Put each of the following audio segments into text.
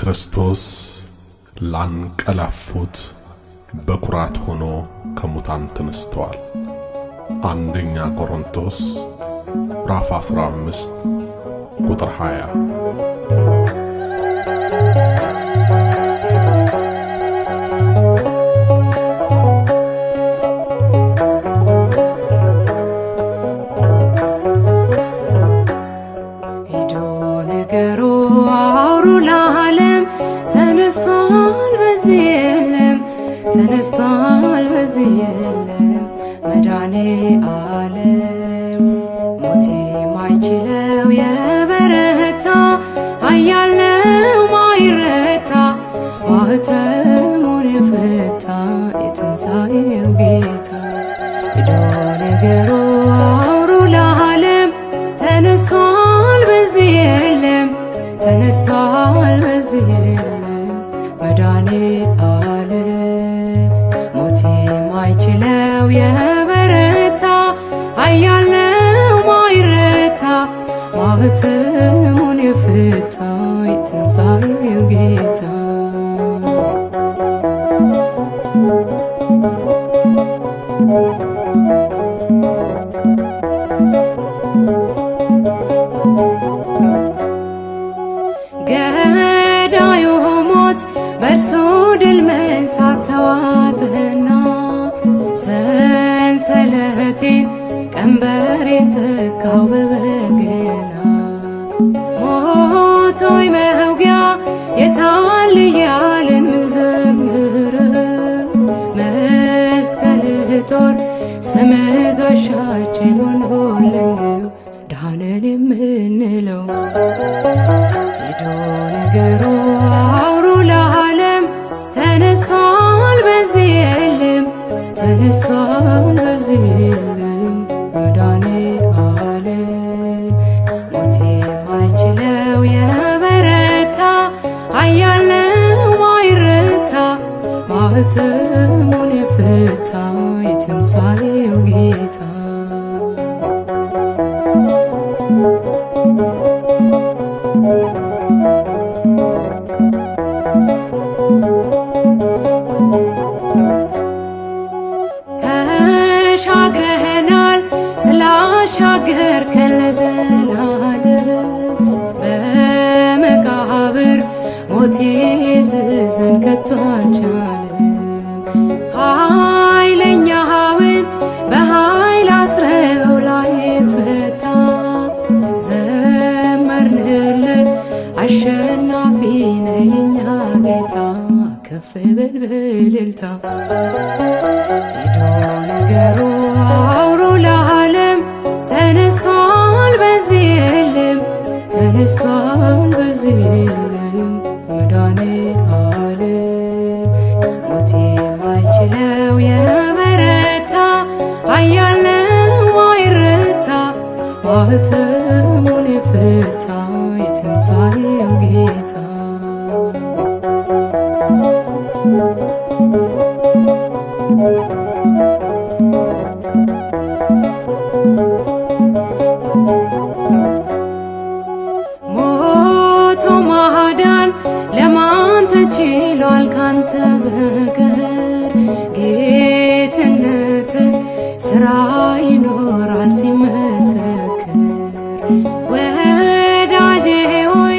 ክርስቶስ ላንቀላፉት በኩራት ሆኖ ከሙታን ተነስተዋል። አንደኛ ቆሮንቶስ ምዕራፍ 15 ቁጥር 20። ሄዶ ነገሩ አውሩ ለዓለም ተነስቷል በዚህ የለም፣ ተነስቷል በዚህ የለም መድኃኔ ዓለም። ሞት የማይችለው የበረታ ኃያል ነው ማይረታ፣ ማኅተሙን የፈታ የትንሣኤው ጌታ። ሄዶ ነገሩ አውሩ ለዓለም ተነስቷል በዚህ የለም፣ ተነስቷል በዚህ የለም መድኃኔ ዓለም። ሞት የማይችለው የበረታ ኃያል ነው ማይረታ፣ ማኅተሙን የፈታ የትንሣኤው ጌታ። ገዳዩ ሞት በእርሱ ድል መንሳት ተዋጥህና፣ ሰንሰለቴን ቀንበሬን ተካው በበገና። ሞት ሆይ መውጊያ የታል እያልን ምንዘምረው፣ መስቀልህ ጦር ስምህ ጋሻችን ሆኖልን ነው ዳነን የምንለው። ሄዶ ነገሩ አውሩ ለዓለም ተነስቷል በዚህ የለም፣ ተነስቷል በዚህ የለም መድኃኔ ዓለም። ሞት የማይችለው የበረታ ኃያል ነው ማይረታ፣ ማኅተሙን የፈታ የትንሣኤው ጌታ። ተሻግረህናል ስላሻገርከን ለዘላለም፣ በመቃብር ሞት ይዝዘን ከቶ አልቻለም። ኃይለኛውን በኃይል አስረው ላይፈታ፣ ዘመርንልህ አሸናፊ ነህ የኛ ጌታ፣ ከፍ በል በእልልታ። ሄዶ ነገሩ አውሩ ለዓለም ተነስቷል በዚህ የለም፣ ተነስቷል በዚህ የለም መድኃኔ ዓለም። ሞት የማይችለው የበረታ ኃያል ነው ማይረታ፣ ማኅተሙን የፈታ የትንሣኤው ጌታ። ሞቶ ማዳን ለማን ተችሏል ካንተ በቀር? ጌትነት ስራ ይኖራል ሲመሰክር። ወዳጄ ሆይ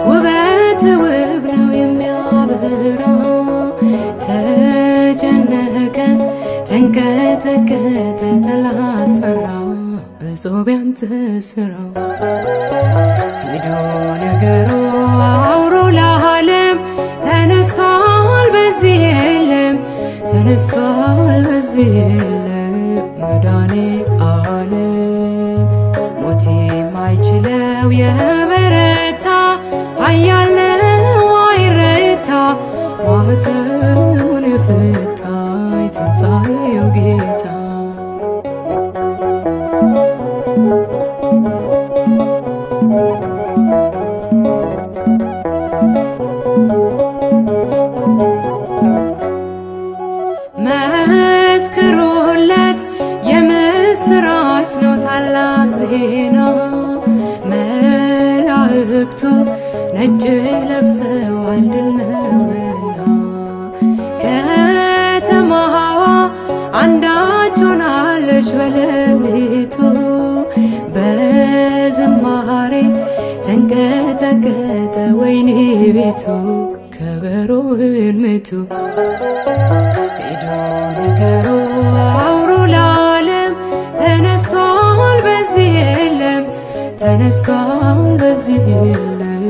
ውበት ውብ ነው የሚያበራ፣ ተጨነቀ ተንቀጠቀጠ ጠላት ፈራ፣ እጹብ ያንተ ስራ። ሄዶ ነገሩ አውሩ ለዓለም ተነስቷል በዚህ የለም፣ ተነስቷል በዚህ የለም መድኃኔ ዓለም። ሞት የማይችለው የበረታ ኃያል ነው አይረታ፣ ማኅተሙን የፈታ የትንሣኤው ጌታ። መስክሩለት የምስራች ነው ታላቅ ዜና፣ መላእክቱ ነጭ ለብሰው ደርሰዋል ድል ነውና። ከተማዋ አንዳች ሆናለች በሌሊቱ፣ በዝማሬ ተንቀጠቀጠ ወይኒ ቤቱ፣ ከበሮውን ምቱ። ሄዶ ነገሩ አውሩ ለዓለም፣ ተነስቷል በዚህ የለም፣ ተነስቷል በዚህ የለም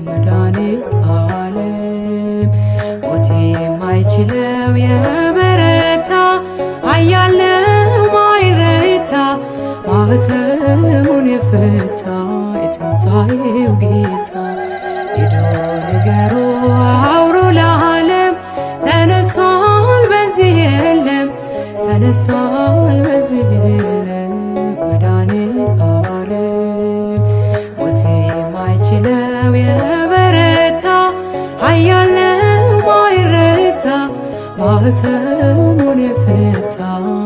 መድኃኔዓለም። ሞት የማይችለው የበረታ፣ ኃያል ነው ማይረታ፣ ማኅተሙን የፈታ የትንሣኤው ጌታ። ሄዶ ንገሩ አውሩ ለዓለም፣ ተነስቷል በዚህ የለም፣ ተነስቷል በዚህ የለም መድኃኔዓለም። ሞት የማይችለው የበረታ፣ ኃያል ነው ማይረታ፣ ማኅተሙን የፈታ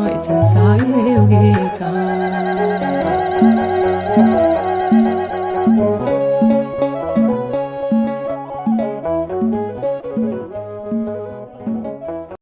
የትንሣኤው ጌታ።